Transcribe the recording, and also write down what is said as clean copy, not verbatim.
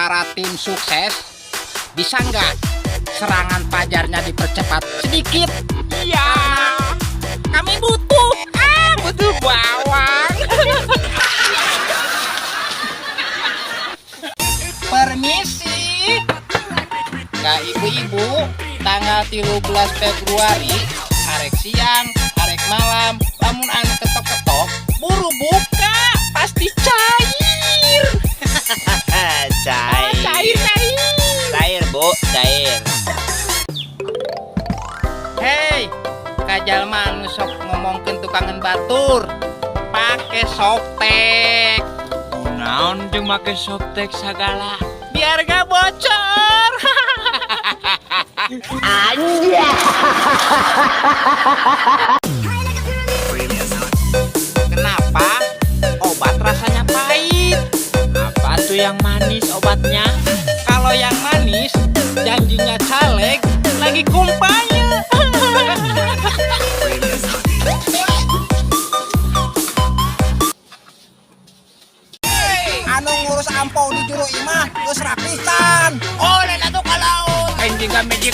Para tim sukses, bisa nggak serangan fajarnya dipercepat sedikit? Iya. Kami butuh, ah, butuh bawang. Permisi. Kak, ibu-ibu, tanggal 13 Februari, arek siang, arek malam, lamun anu ketok-ketok, buru buka, pasti cair. Cair. Cair, cair. Cair, Bu, cair. Hei, ka jalma anu sok ngomongkeun tukangan batur, pake Softex. Naon jeung make Softex sagala? Biar gak bocor. Anjay. Kenapa obat rasanya pahit? Apa tuh yang manis obatnya? Kalau yang manis, janjinya caleg lagi kumpanye. Anu ngurus ampau di juru imah geus rapisan. Oh, lain atuh kalau anjing kami di